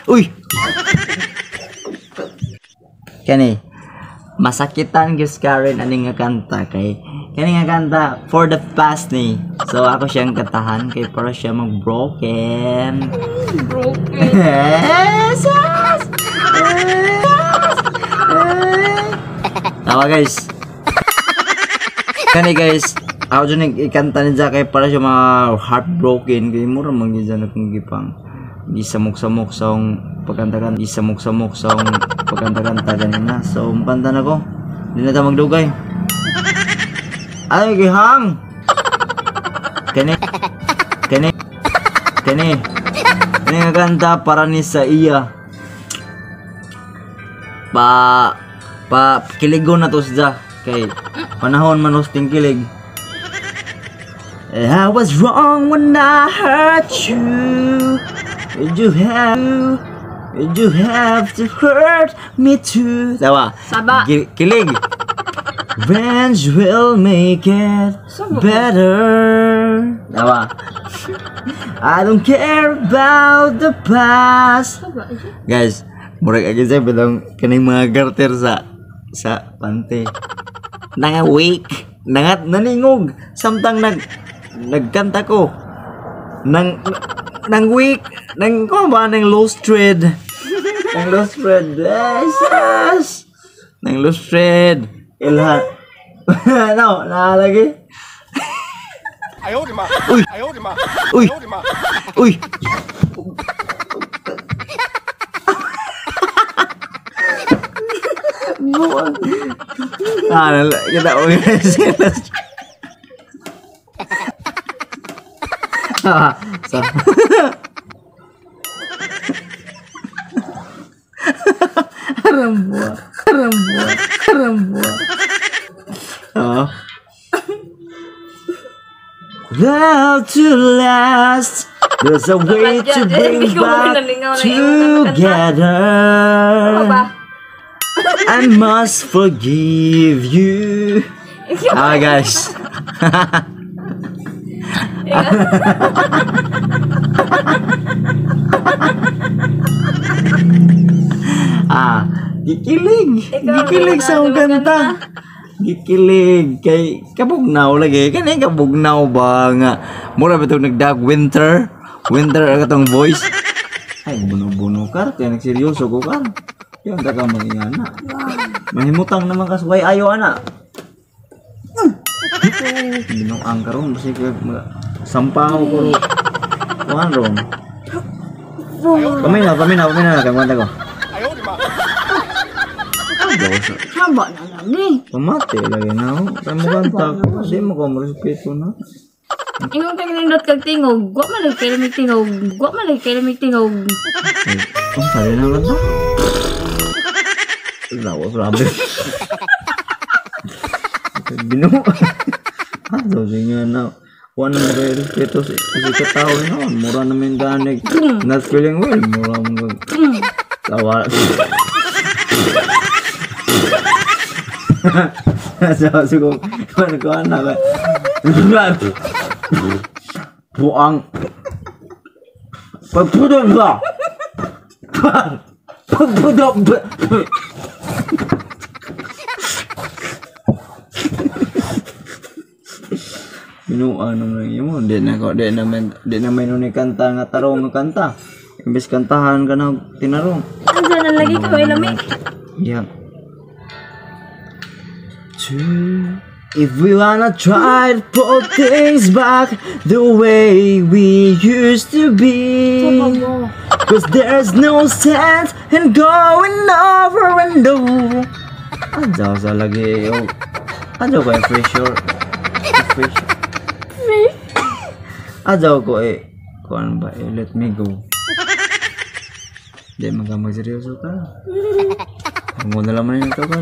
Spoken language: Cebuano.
Uy! Kani, masakitan gyud Karen ani nga kanta kay kani nga kanta for the past ni. So ako siyang kantahan kay para siya mag broken. Broken. Yes! Yes! Yes! Tawa guys. Kani guys, ako dyan ikanta ni kay para siya mga heartbroken kay mura man gyud na kung gipang gisamok-samok sa akong pagkanta-kanta, gisamok-samok sa akong pagkanta-kanta ganina. So mukanta na ko. Di na ta magdugay. Ay gihang. Kani kani kani kani nga kanta para ni sa iya. Pa pa kiligon na to siya kay panahon man hosting kilig. I was wrong when I hurt you. Did you have to hurt me too? Tawa. Saba. Kilig. Revenge will make it Saba. Better. Tawa. I don't care about the past. Saba. Guys, murag agi sa bitong kaning mga garter sa pante. Nanga wake, nangat naningog samtang nagkanta ko. Nang weak, nang ko ba nang lost thread. Nang lost thread. Yes, yes. Nang lost thread. Ilha. No, nalagi. Uy. Uy. Uy. Buang. Ah, kita uy. Ah, so. Arambuah, arambuah, arambuah. Oh. Love to last. There's a way to bring back together. I must forgive you. Ah, guys. Ah, gikilig. Gikilig sa akong kanta. Gikilig kay kabugnaw lagi. Kani kabugnaw ba nga mura ba itong nagdag winter? Winter ang atong voice. Ay, buno-buno ka. Kaya nagseryoso ko ka. Yung ka mangingana. Mahimutang naman kas way ayo ana. Binuang karon basi kay sampaw ko. Kuan ron. Paminaw, paminaw, paminaw kay manta ko. Saba na lagi. Pamati lagi na ako. Kaya mo kanta ko. Di mo ko marespeto na. Ingon kay nindot kag tingog. Wa man lagi kay lamig tingog. Wa man lagi kay lamig tingog. Ang sabi na kanta. Lawa, grabe. Binu. Ano nga na. Wala na kayo respeto sa katao na. Mura namin ganig. Not feeling well. Mura mo. Tawa. Sa ko ko na buang. Pagpudok ba? Pagpudok ba? Binuan naman mo, di na ko, di na may kanta nga tarong nga kanta. Imbes kantahan ka na tinarong. Ansa na lagi ka may lami. Yeah. If we wanna try to put things back the way we used to be, 'cause there's no sense in going over and over. Adyaw sa lagi. Oh. Adyaw ko eh, pressure. Pressure. Adyaw ko eh. Kuan ba eh, let me go. Di man ka magseryoso ka. Ang na laman nito ka.